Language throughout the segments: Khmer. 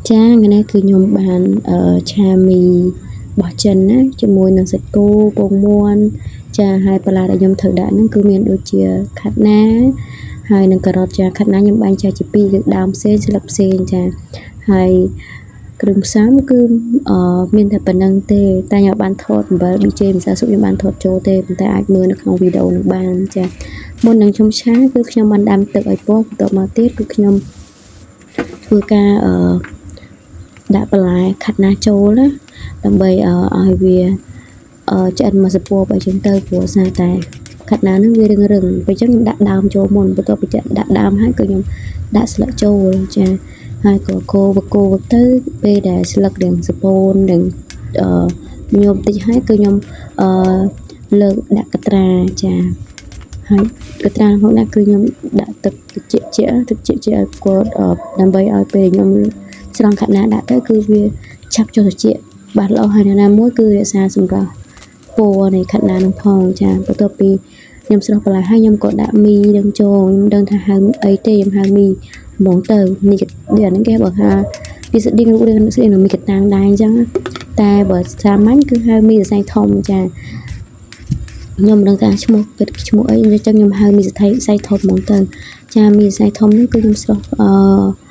ចាថ្ងៃនេះគឺខ្ញុំបានឆាមីរបស់ចិនណាជាមួយនឹងសាច់គោពងមាន់ចាហើយបន្លែដែលខ្ញុំត្រូវដាក់ហ្នឹងគឺមានដូចជាខាត់ណាហើយនិងការ៉ុតចាខាត់ណាខ្ញុំបែងចែកជាពីរគឺដើមផ្សេងស្លឹកផ្សេងចាហើយគ្រឿងផ្សំគឺមានតែប៉ុណ្្នឹងទេតែខ្ញុំបានថតអំបិល BJ ម្សៅស៊ុបខ្ញុំបានថតចូលទេប៉ុន្តែអាចមើលនៅក្នុងវីដេអូនឹងបានចាមុននឹងខ្ញុំឆាគឺខ្ញុំបានដាំទឹកឲ្យពុះបន្ទាប់មកទៀតគឺខ្ញុំធ្វើការដាក់បន្លែខាត់ណាចូលណាដើម្បីឲ្យវាឆ្អិនមកសពប់អីចឹងទៅព្រោះស្អាតតែខាត់ណាហ្នឹងវារឹងរឹងពេលចឹងខ្ញុំដាក់ដើមចូលមុនបន្ទាប់ពីដាក់ដើមហើយក៏ខ្ញុំដាក់ស្លឹកចូលចាហើយក៏កូរកូរទៅពេលដែលស្លឹករៀងសពូននិងអឺញោមតិចហើយគឺខ្ញុំអឺលើកដាក់កត្រាចាហើយកត្រាក្នុងនោះគឺខ្ញុំដាក់ទឹកត្រជាក់ជាទឹកជាជាឲ្យគាត់ដើម្បីឲ្យពេលខ្ញុំស្រង់ខាត់ណាដាក់ទៅគឺវាឆាប់ចុះត្រជាក់បាទល្អហើយណាមួយគឺរក្សាសម្រស់ពណ៌នៃខាត់ណានឹងផងចាបន្ទាប់ពីខ្ញុំស្រស់បន្លែហើយខ្ញុំក៏ដាក់មីនឹងចូលខ្ញុំដឹងថាហៅអីទេខ្ញុំហៅមីហ្មងទៅនេះអាហ្នឹងគេបើថាវាស្តៀងរូបរាងស្តៀងនឹងមីកតាំងដែរអញ្ចឹងតែបើសាមញ្ញគឺហៅមីសរសៃធំចាខ្ញុំមិនដឹងថាឈ្មោះគិតឈ្មោះអីអញ្ចឹងខ្ញុំហៅមីសរសៃធំហ្មងទៅចាមីសរសៃធំហ្នឹងគឺខ្ញុំស្រស់អឺ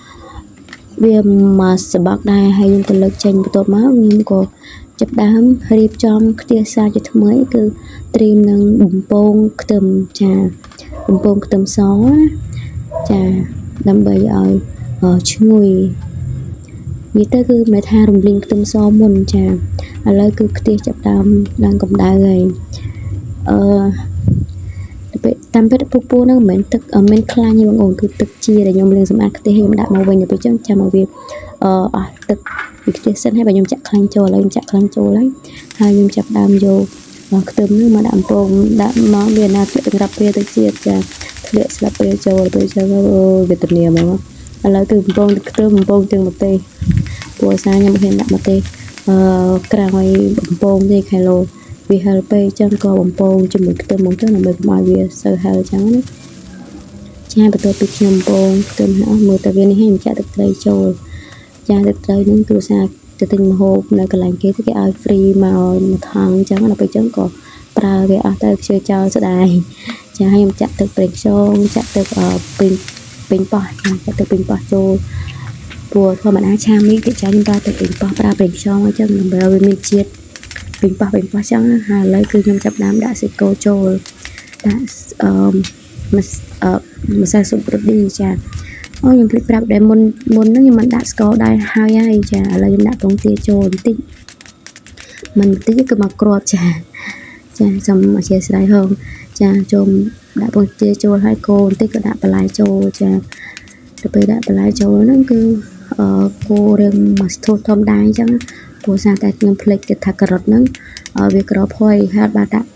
វាមកសបាក់ដែរហើយខ្ញុំក៏លើកចេញបន្ទាប់មកខ្ញុំក៏ចាប់ដើមរៀបចំខ្ទះសាជាថ្មីគឺត្រៀមនឹងបំពងខ្ទឹមចាបំពងខ្ទឹមសណាចាដើម្បីឲ្យឈ្ងុយនិយាយទៅគឺមិនថារំលីងខ្ទឹមសមុនចាឥឡូវគឺខ្ទះចាប់ដើមឡើងកម្ដៅហើយអឺទៅតាមពិតពពូហ្នឹងមិនមែនទឹកមិនមែនខ្លាញ់ទេបងអូនគឺទឹកជាដែលខ្ញុំលាងសម្អាតខ្ទះខ្ញុំដាក់មកវិញទៅពេលចឹងចាំឲ្យវាអស់ទឹកពីខ្ទះសិនហើយបើខ្ញុំចាក់ខ្លាញ់ចូលឥឡូវខ្ញុំចាក់ខ្លាញ់ចូលហើយហើយខ្ញុំចាប់ដើមយកខ្ទឹមហ្នឹងមកដាក់អំពងដាក់មកវាណាធ្លាក់ទាំងរាប់ព្រាទៅជាតិចាធ្លាក់ស្លាបព្រាចូលពេលចឹងអូវេទនាហ្មងឥឡូវគឺបំពងខ្ទឹមបំពងទាំងម្ទេសព្រោះសារខ្ញុំហ៊ានដាក់ម្ទេសអឺក្រោយបំពងទេខែឡូវាហិលពេកចឹងក៏បំពងជាមួយខ្ទឹមហ្មងទៅដើម្បីកុំឲ្យវាសូវហិលចឹងណាចាបន្ទាប់ពីខ្ញុំបំពងខ្ទឹមហើយអស់មើលតែវានេះខ្ញុំចាក់ទឹកត្រីចូលចាទឹកត្រីហ្នឹងគឺសារទៅទិញម្ហូបនៅកន្លែងគេទៅគេឲ្យ free មកមួយថង់ចឹងដល់ពេលចឹងក៏ប្រើវាអស់ទៅខ្ជិលចោលស្ដាយចាខ្ញុំចាក់ទឹកប្រេងខ្យងចាក់ទឹកពេញពេញប៉ោះចាចាក់ទឹកពេញប៉ោះចូលព្រោះធម្មតាឆាមីគេចាខ្ញុំប្រើទឹកពេញប៉ោះប្រើប្រេងខ្យងអញ្ចឹងដើម្បីឲ្យវាមានជាតិពេញប៉ោះពេញប៉ោះចឹងហើយឥឡូវគឺខ្ញុំចាប់ដើមដាក់សាច់គោចូលដាក់អឺម្សៅស៊ុបរ៉ូឌីចាអូខ្ញុំភ្លេចប្រាប់ដែលមុនមុនហ្នឹងខ្ញុំមិនដាក់ស្ករដែរហើយហើយចាឥឡូវខ្ញុំដាក់ពងទាចូលបន្តិចមិនបន្តិចគឺមកគ្រាប់ចាចាសូមអធិស្ឋានហងចាចូលដាក់ពងទាចូលហើយកូរបន្តិចក៏ដាក់បន្លែចូលចាទៅពេលដាក់បន្លែចូលហ្នឹងគឺអឺគោរៀងមកស្ទុះធំដែរអញ្ចឹងព្រោះសារតែខ្ញុំភ្លេចគិតថាការ៉ុតហ្នឹងវាក្របហើយហើយបានដាក់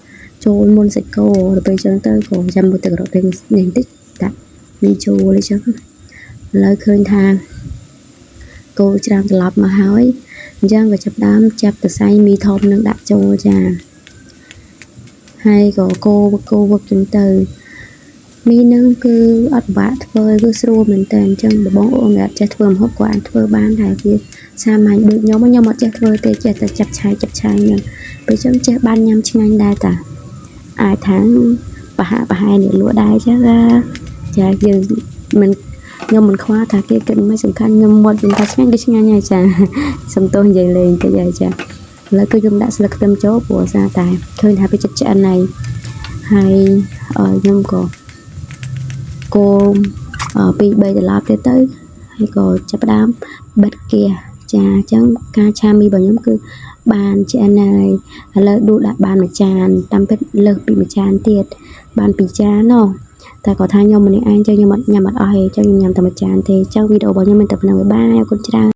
ចូលមុនសាច់គោដល់ពេលអញ្ចឹងទៅក៏ចាំមួយទឹកការ៉ុតរៀងនេះបន្តិចដាក់មីចូលអញ្ចឹងឥឡូវឃើញថាគោច្រាមត្រឡប់មកហើយអញ្ចឹងក៏ចាប់ដើមចាប់សរសៃមីធំនឹងដាក់ចូលចាហើយក៏កូរកូរវឹកចឹងទៅមីនឹងគឺអត់ពិបាកធ្វើគឺស្រួលមែនតើអញ្ចឹងបងប្អូនដែលអត់ចេះធ្វើម្ហូបក៏អាចធ្វើបានដែរវាសាមញ្ញដូចខ្ញុំខ្ញុំអត់ចេះធ្វើទេចេះតែចាប់ឆាយចាប់ឆាយហ្នឹងពេលចឹងចេះបានញ៉ាំឆ្ងាញ់ដែរតាអាចថាប្រហាក់ប្រហែលអ្នកលក់ដែរចឹងចាយើងមិនខ្ញុំមិនខ្វល់ថាគេគិតមិនសំខាន់ខ្ញុំមាត់ខ្ញុំថាឆ្ងាញ់គឺឆ្ងាញ់ហើយចាសំទោសនិយាយលេងតិចហើយចាឥឡូវគឺខ្ញុំដាក់ស្លឹកខ្ទឹមចូលព្រោះសារតែឃើញថាវាចិត្តឆ្អិនហើយហើយខ្ញុំក៏គោ2 3ត្រឡប់ទៀតទៅហើយក៏ចាប់ផ្ដើមបិទហ្គាសចាអញ្ចឹងការឆាមីរបស់ខ្ញុំគឺបានឆ្អិនហើយឥឡូវដួសដាក់បានមួយចានតាមពិតលើសពីមួយចានទៀតបានពីរចានណោះតែគាត់ថាខ្ញុំម្នាក់ឯងចឹងខ្ញុំអត់ញ៉ាំអត់អស់ទេចឹងខ្ញុំញ៉ាំតែមួយចានទេចឹងវីដេអូរបស់ខ្ញុំមានតែប៉ុណ្្នឹងបាយអរគុណច្រើន។